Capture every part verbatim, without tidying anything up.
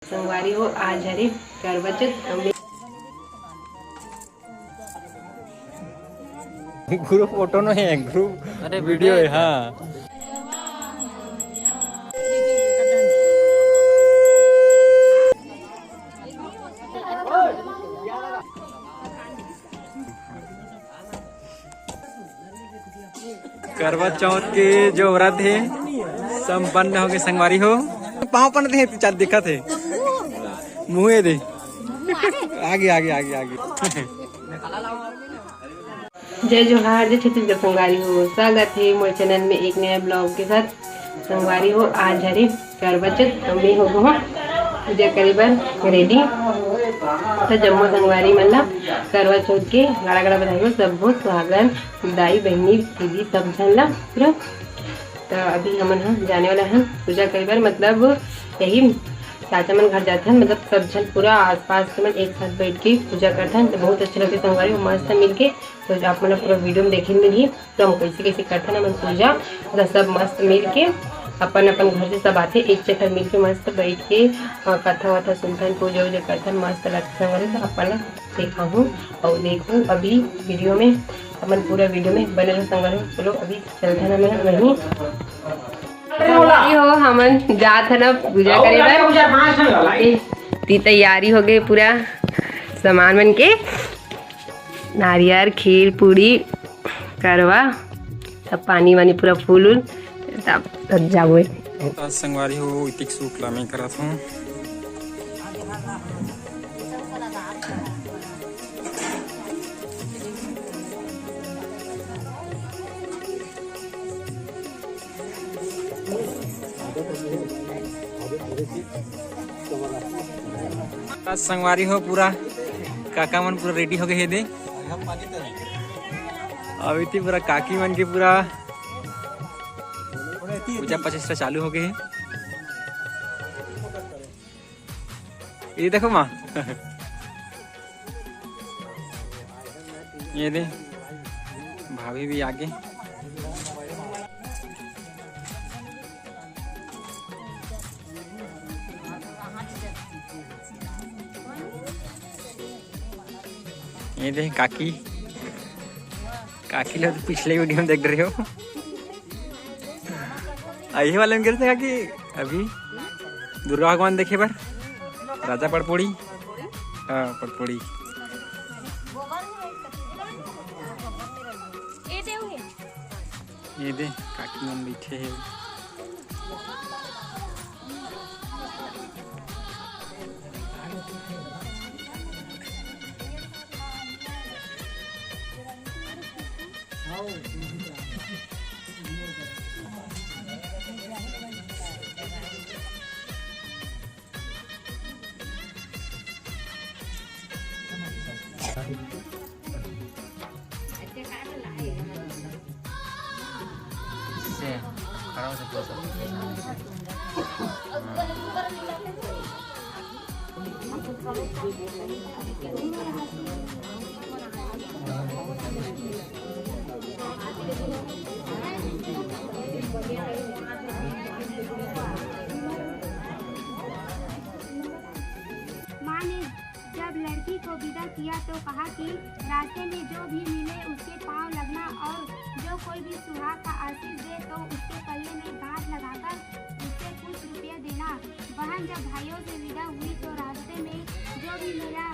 संगवारी हो, आज हरे करवा चौथ, अउ मैं group photo नो हे, group अरे video हे, video हे। हाँ। करवा चौथ के जो व्रत हे, संपन्न होगे संगवारी हो। पाँव पन दे, चार दिखत हे, मुँहे दे। आगे, आगे, आगे, आगे। जय जोहार, जय छत्तीसगढ़ संगवारी हो, स्वागत हे मोर channel में एक नया vlog के साथ। संगवारी हो, आज हरे करवा चौथ, अउ मैं हो गए हूँ पूजा करे बर ready। तो जम्मो संगवारी मन ला करवा चौथ के गाड़ा गाड़ा बधाई हो, सबो सुहागन, दाई, बहिनी, दीदी, सब झन ला पूरा। तो अभी हमन ह जाने वाला हन पूजा करे बर, मतलब यही चाचा मन घर जाथन, मतलब सब झन पूरा आसपास के मन एक साथ बैठ के पूजा करथन, तो बहुत अच्छा लगथे संगवारी हो, मस्त मिलके। तो आप मन ला पूरा video में देखे मिलही, तो हम कैसे कैसे करथन हमन पूजा, मतलब सब मस्त मिल के अपन अपन घर से सब आथे, एक जगह मिल के मस्त बैठ के, अ, कथा वथा सुनथन, पूजा उजा करथन, मस्त लगथे संगवारी। तो अपन ला दिखाहूँ अउ देखहूँ अभी video में, अपन पूरा video में बने रहो संगवारी। चलो अभी चलथन हमन वहीं। संगवारी हो, हमन जात हन अब पूजा करे बर। ए, ती तैयारी हो गए पूरा सामान मन के। नारियर, खीर, पूड़ी, करवा, सब पानी वानी पूरा फूल उल, तब, तब जाबो। आज संगवारी हो, इतिक सूख ला मैं करत हूँ। आज संगवारी हो, पूरा काका मन पूरा ready हो गए हे दे। अभी ती पूरा काकी मन के पूरा पूजा प्रचेष्टा चालू हो गए हे। ये देखो माँ। ये दे, भाभी भी आगे। ये दे काकी, काकी ला तो पिछले video में देख रहे हो। आ, ये वाले में गिरते काकी अभी दुर्गा भगवान देखे बर राजा पड़पोड़ी। हाँ, पड़पोड़ी। ये दे, काकी मन बैठे हे। से खड़ा हो सकते हो सब। माँ ने जब लड़की को विदा किया तो कहा कि रास्ते में जो भी मिले उसके पाँव लगना और जो कोई भी सुहाग का आशीष दे तो उसके पल्ले में गांठ लगाकर उससे कुछ रुपये देना। बहन जब भाइयों से विदा हुई तो रास्ते में जो भी मिला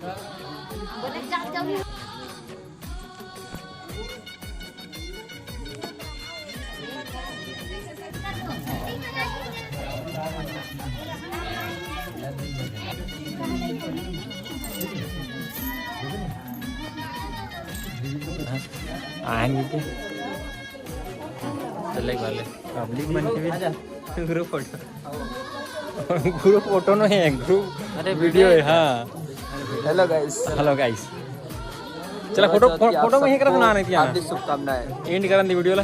आएंगे के? चले वाले पब्लिक मन के भी ग्रुप फोटो। ग्रुप फोटो नहीं है, ग्रुप अरे वीडियो है। हाँ। हेलो गाइस। हेलो गाइस। चला फोटो, फोटो में ही कर बना नहीं किया। हार्दिक शुभकामनाएं। एंड करन दी वीडियो ला।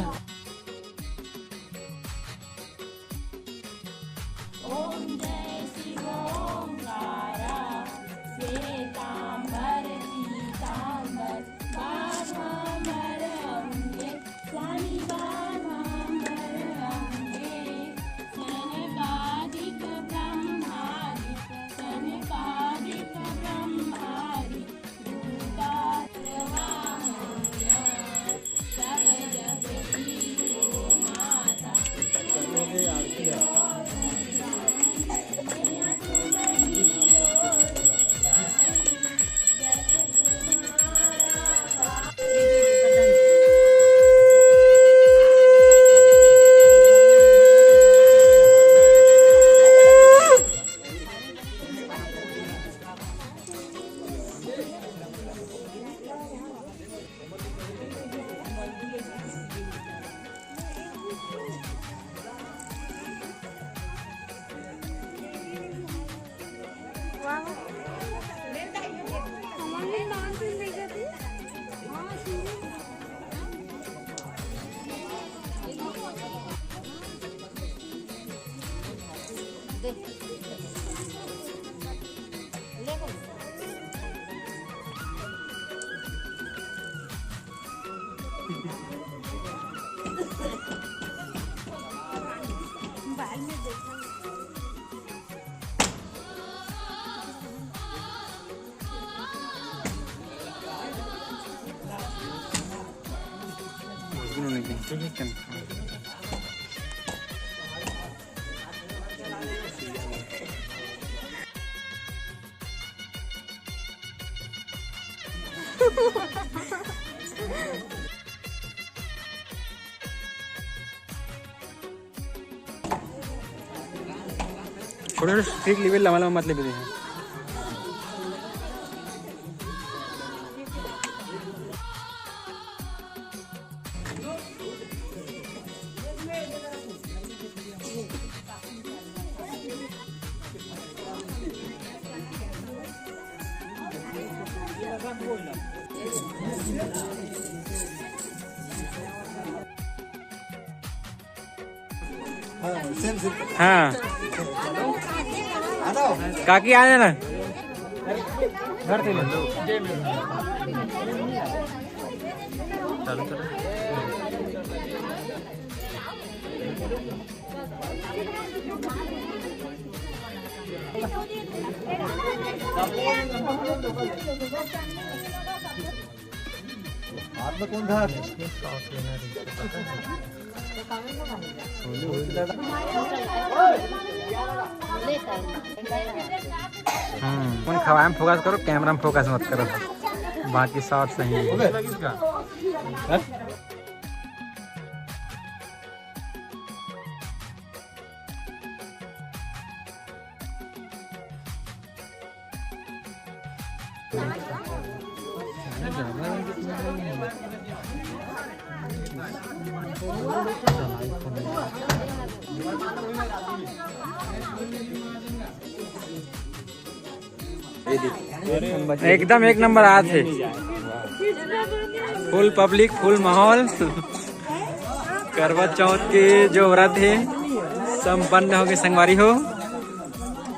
थोड़ा सा स्ट्रिक लेवल, लंबा लंबा मत लेवल। हाँ। काकी, आ जाना। हाथ में कौन था? हम्म, फोन खवाए में फोकस करो, कैमरा में फोकस मत करो, बाकी शॉट सही है। एकदम एक नंबर आज है। फुल पब्लिक, फुल माहौल। करवा चौथ के जो व्रत है, संपन्न हो गए संगवारी हो।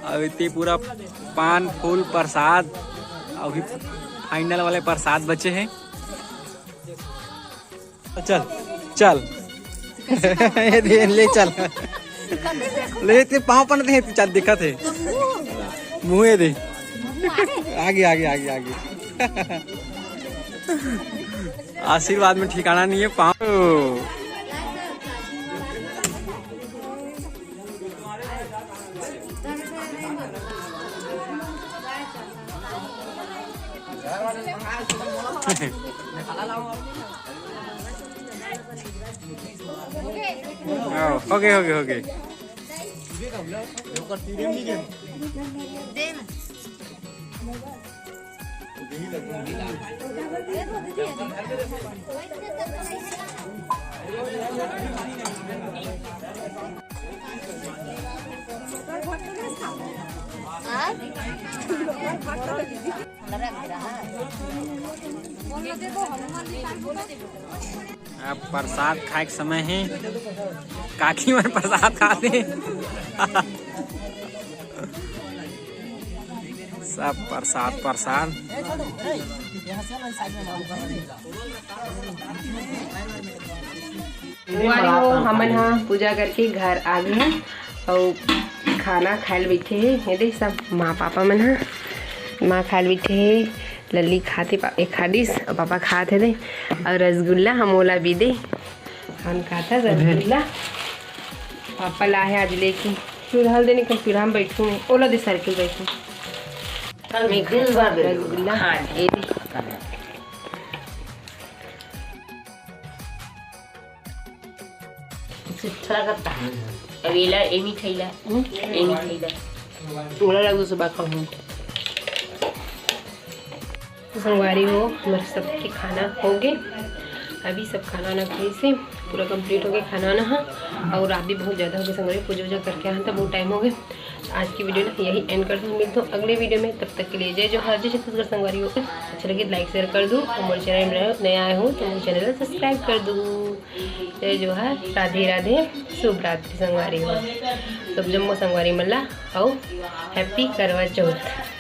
अब इतनी पूरा पान फूल प्रसाद, अभी फाइनल वाले प्रसाद बचे हैं। चल, चल। ये दे, ले चल। ले, ते पाँव पन दे, चल, दिखत है। मुँह ये दे। आगे, आगे, आगे, आगे। आशीर्वाद में ठिकाना नहीं है, पाँव। हाँ, हो गे, हो गे, हो गे। अब प्रसाद खाए के समय हे। काकी मन प्रसाद खाथे। सब प्रसाद, प्रसाद। संगवारी हो, हमन ह पूजा करके घर आ गे हन अउ खाना खाए ल बइठे हे। ये दे सब माँ पापा मन ह, माँ खाए ल बइठे हे, लल्ली खाथे पा-, एक खा दिस अउ पापा खात हे दे, अउ रसगुल्ला हम ओला भी दे, हम खाता रसगुल्ला पापा ला हे आज लेके। चूल्हा दे, नहीं चूल्हा में बैठू मैं, ओला दे साइकिल बैठू। चल, मैं रसगुल्ला, हाँ। ये दे। अच्छा लगता है। अब एला, ए मिठाई ला, ए मिठाई ला। ओला लग दो सुबह खाऊं। तो संगवारी हो, हमर सबके खाना हो गे। अभी सब खाना वाना खाए से पूरा complete हो गे खाना वाना ह। अउ रात भी बहुत ज़्यादा हो गे संगवारी, पूजा वूजा करके आए हन त बहुत time हो गे। आज की video ला यही end करत हन, मिलत हन अगले video में। तब तक के लिए जय जोहार, जय छत्तीसगढ़ संगवारी हो। अच्छा लगे like share कर दू, अउ मोर channel में नया आए हो तो मोर channel ला subscribe कर दू। जय जोहार, राधे राधे, शुभ रात्रि संगवारी हो। सब जम्मो संगवारी मन ला अउ happy करवा चौथ।